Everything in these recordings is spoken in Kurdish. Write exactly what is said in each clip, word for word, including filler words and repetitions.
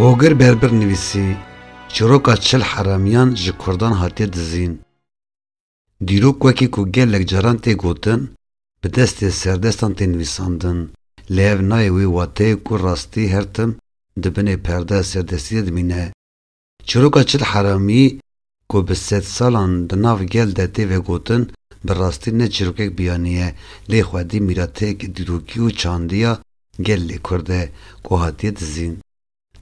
Ogir Berbir nivîsî, çîroka çil heramiyan ji Kurdan hatiye dizîn. Dîrok wekî ku gelek caran tê gotin, bi destê serdestan tê nivîsandin. Lê ev nayê wê wateyê ku rastî her tim di binê perdeya serdestî de dimîne. Çîroka çil heramî ku bi sedsalan di nav gel de tê vegotin, bi rastî ne çîrokek biyanî ye, lê xwedî mîrateyeke dîrokî û çandî ya gelê Kurd e ku hatiye dizîn.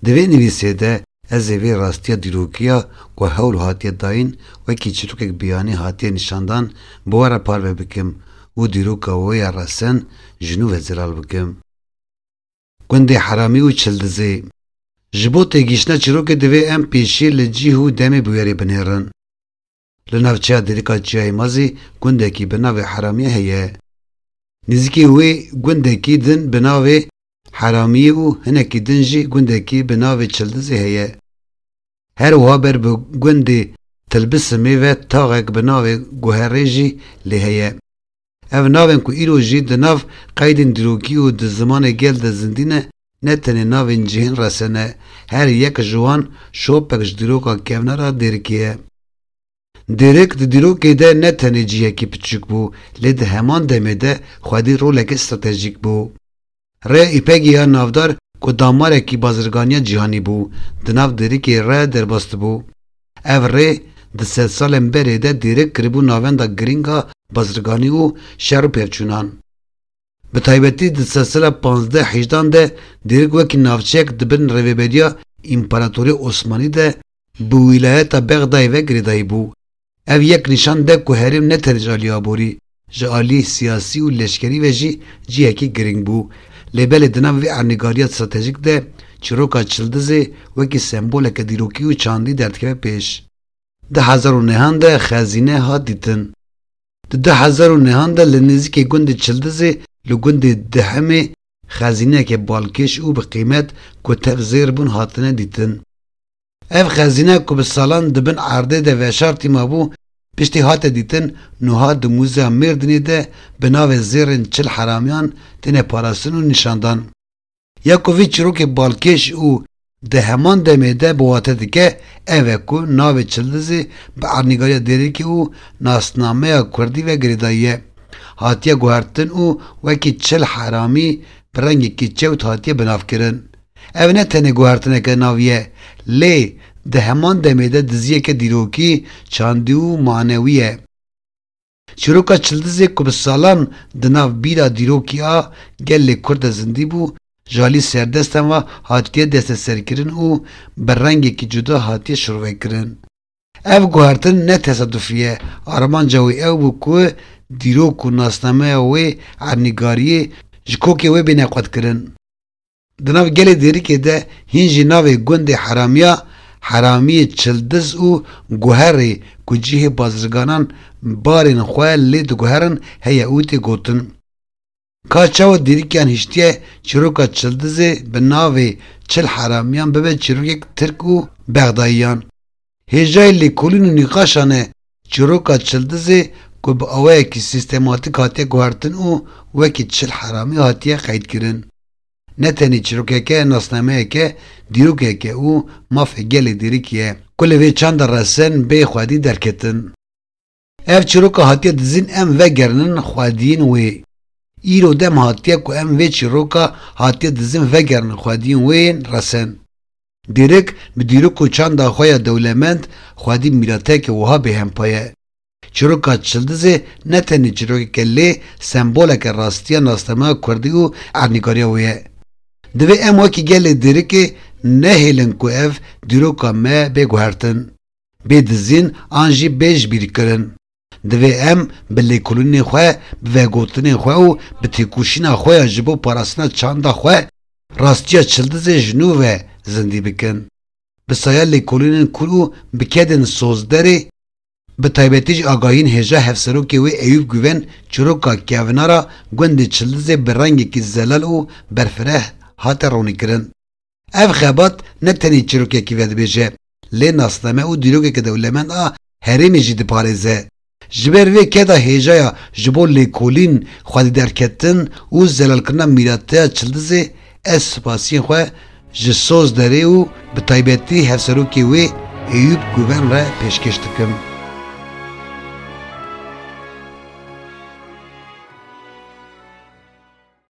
Di vê nivîsê de ez ê vê rastiya dîrokî ya ku hewl hatiye dayîn, wekî çîrokek biyanî hatiye nîşandan, bi we re parve bikim û dîroka wê ya resen ji nû ve zelal bikim. Gundê Heramî û Çildizê. Ji bo têgihiştina çîrokê divê em pêşî li cih û demê bûyerê binêrin. Li navçeya Dêrika Çiyayê Mazî gundekî bi navê Heramiyê heye. Nêzîkî wê gundekî din bi navê Heramiyê û hinekî din jî gundekî bi navê Çildizê heye. Her wiha ber bi gundê Tilbisimê ve taxek bi navê Guherê jî lê heye. Ev navên ku îro jî di nav qeydên dîrokî û di zimanê gel de zindî ne, ne tenê navên cihên resen e, her yek ji wan şopek ji dîroka kevnar a Dêrikê ye. Dêrik di dîrokê de ne tenê cihekî piçûk bû, lê di heman demê de xwedî roleke stratejîk bû. Rêya Îpegê ya navdar ku damarekî bazirganiya cîhanî bû, di nav Dêrikê re derbas dibû. Ev rê di sedsalên berê de Dêrik kiribû navenda girîng a bazirganî û şer û pevçûnan. Bi taybetî di sedsala panzdeh hejdan de Dêrik wekî navçeyek di bin rêveberiya Împaratorîya Osmanî de bi wîlayeta Bexdayê ve girêdayî bû. Ev yek nîşan de ku herêm ne tenê ji alî aborî, ji alî siyasî û leşkerî ve jî cihekî girîng bû. Lê belê di nav vê ernîgariya stratejîk de çîroka Çildizê wekî semboleke dîrokî û çandî derdikeve pêş. Di hezar û nehan de xezîne hat dîtin. Di du hezar û nehan de li nêzîkê gundê Çildizê li gundê Dihemê xezîneyeke balkêş û bi qîmet ku tev zêr bûn hatine dîtin. Ev xezîne ku bi salan di bin erdê de veşartî mabû, piştî hate dîtin, nuha di Muzeya Mêrdînê de bi navê Zêrên Çil Heramiyan têne parastin û nîşandan. Ya ku vî çîrokê balkêş û di heman demê de bi wate dike, ev e ku navê Çildizê bi ernîgariya Dêrikê û nasnameya kurdî ve girêdayî ye. Hatiye guhertin û wekî çil heramî bi rengekî çewt hatiye binavkirin. Ev ne tenê guhertineke navî ye, lê di heman demê de diziyeke dîrokî, çandî û manewî ye. Çîroka Çildizê ku bi salan di nav bîra dîrokî a gelê Kurd de zindî bû, ji alî serdestan ve hatiye desteserkirin û bi rengekî cuda hatiye şirovekirin. Ev guhertin ne tesadufî ye, armanca wê ew bû ku dîrok û nasnameya wê ernîgariyê ji kokê wê bêne qutkirin. Di nav gelê Dêrikê de hîn jî navê gundê Heramiya, Heramiyê Çildiz û Guherê ku cihê bazirganan barên xwe lê diguherin heye û tê gotin. Ka çawa Dêrikiyan hiştiye çîroka Çildizê bi navê Çil Heramiyan bibe çîrokek tirk û bexdayiyan? Hêjayê lêkolîn û nîqaşan e çîroka Çildizê ku bi awayekî sîstematîk hatiye guhertin û wekî çil heramî hatiye qeydkirin. Ne tenê çîrokeke, nasnameyeke, dîrokeke û mafê gelê Dêrikî ye ku li vê çanda resen bê xwedî derketin. Ev çîroka hatiye dizîn em vegerinin xwediyên wê. Îro dem hatiye ku em vê çîroka hatiye dizîn vegerinin xwediyên wê yên resen. Dêrik bi dîrok û çanda xwe ya dewlemend xwedî mîrateke wiha bêhempa ye. Çîroka Çildizê ne tenê çîrokeke lê semboleke rastiya nasnameya kurdî û ernîgariya wê ye. Divê em wekî gelê Dêrikê nehêlin ku ev dîroka me bê guhertin, bê dizîn an jî bê jibîrkirin. Divê em bi lêkolînê xwe, bi vegotinên xwe û bi têkoşîna xwe ya ji bo parastina çanda xwe rastiya Çildizê ji nû ve zindî bikin. Bi saya lêkolînên kûr û bi kedên sozderê, bi taybetî jî agahiyên hêja hevserokê wê Eyûp Guven çîroka kevnar a gundê Çildizê bi rengekî zelal û berfireh hate ronîkirin. Ev xebat ne tenê çîrokekî vedibêje, lê nasname û dîrokeke dewlemend a herêmê jî diparêze. Ji ber vê keda hêjaya ji bo lêkolîn, xwedî derketin û zelalkirina mîrateya Çildizê, ez spasiyên xwe ji Sozderê û Bi taybetî hevserokê wê Eyûp Guven re pêşkêş dikim.